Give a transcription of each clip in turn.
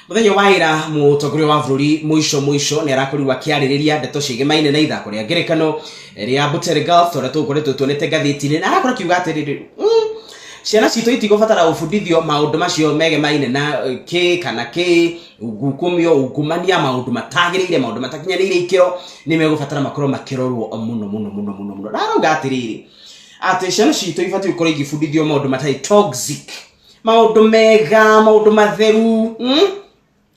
Muthenya wa ira mutongoria wa bururi muico muico ni arakorirwo akiaririria ndeto ciigemaine na ithako ria ngerekano ria Butere Girls toria tukoretwo tuonete ngathĩti-inĩ, na arakorwo akiuga atiriri, ciana citũ itigũbatara gũbundithio maũndũ macio megemaine na kĩ kana kĩ ngukumio, ungumania, maũndũ matagĩrĩire, maũndũ matakinyanĩire ikĩro, nĩ megũbatara makorwo makĩrorwo mũno mũno mũno mũno mũno. Na arauga atĩrĩrĩ, atĩ ciana citũ ibatiĩ gũkorwo igĩbundithio maũndũ matarĩ toxic, maũndũ mega, maũndũ matheru.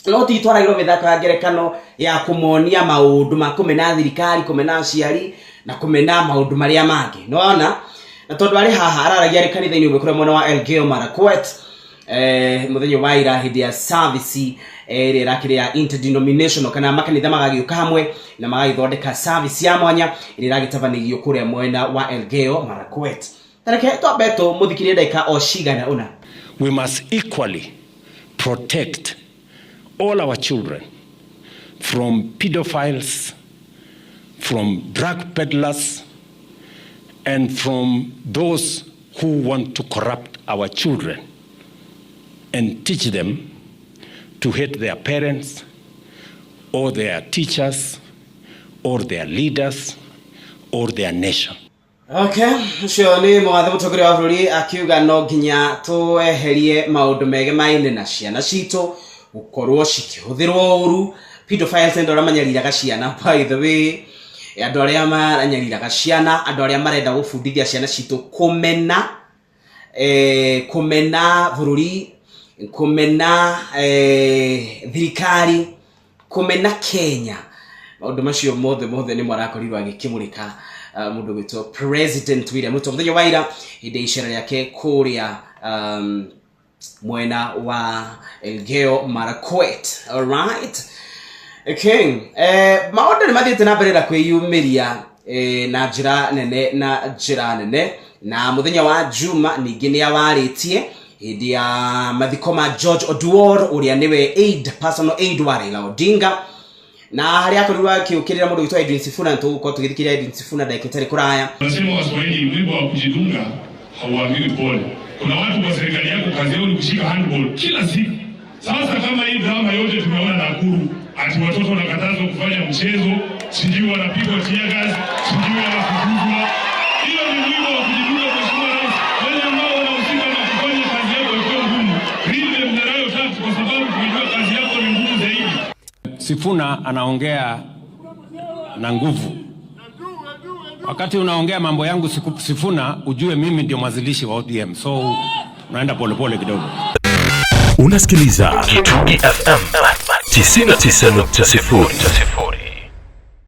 No ti twaragĩrwo mĩthako ya ngerekano ya kũmonia maũndũ ma kũmena thirikari, kũmena aciari na kũmena maũndũ marĩa mangĩ. Nĩwona, na tondũ arĩ haha araragia arĩ kanitha-inĩ ũmwe kũrĩa mwena wa Elgeyo Marakwet, muthenya wa ira hĩndĩ ya service ĩrĩa ĩrakĩrĩ ya interdenominational, kana makanitha magagĩũka hamwe na magagĩthondeka service ya mwanya ĩrĩa ĩragĩtabanĩrio kũrĩa mwena wa Elgeyo Marakwet. Tareke twambe tũmũthikĩrie ndagĩka o cigana ũna. We must equally protect all our children from pedophiles, from drug peddlers, and from those who want to corrupt our children and teach them to hate their parents or their teachers or their leaders or their nation. Okay, ũcio nĩ mũgathe mũtongoria wa bũrũri akiuga no nginya tweherie maũndũ megemaine na ciana citũ gũkorwo cikĩhũthĩrwo ũru. Pedophiles nĩ andũ arĩa manyariraga ciana, by the way, andũ arĩa maranyariraga ciana, andũ arĩa marenda gũbundithia ciana citũ kũmena kũmena bũrũri, kũmena thirikari, kũmena Kenya. Maũndũ macio mothe mothe nĩ marakorirwo agĩkĩmũrĩka mũndũ gwĩtwo President William Ruto mũthenya wa ira hĩndĩ ya icera rĩake kũrĩa mwena wa Elgeyo Marakwet. Alright. Okay. Maũndũ nĩ mathiĩte na mbere na kwĩyumĩria na njĩra nene, na njĩra nene, na mũthenya wa Juma ningĩ nĩ awarĩtie hĩndĩ ya mathiko ma George Oduor, ũrĩa nĩwe aide, personal aide wa Raila Odinga, na harĩa akorirwo akĩũkĩrĩra mũndũ witũ Edwin Sifuna. Tũgũkorwo tũgĩthikĩrĩria Edwin Sifuna ndagĩka ĩtarĩ kũraya. Wanasema Waswahili, mwiba wa kujidunga hauambiwi pole. Kuna watu kwa serikali yako kazi yao ni kushika handball kila siku. Sasa kama hii drama yote tumeona Nakuru, ati watoto wanakatazwa kufanya mchezo, sijui wanapigwa tear gas, sijui wanafukuzwa. Hiyo ni mwiba wa kujidunga, Mheshimiwa Rais. Wale ambao wanahusika na kufanya kazi yako ikiwa ngumu, read them the riot act, kwa sababu tunajua kazi yako ni ngumu zaidi. Sifuna anaongea na nguvu. Wakati unaongea mambo yangu Sifuna, ujue mimi ndio mwanzilishi wa ODM, so unaenda polepole kidogo. Unasikiliza Kitungi FM 99.0.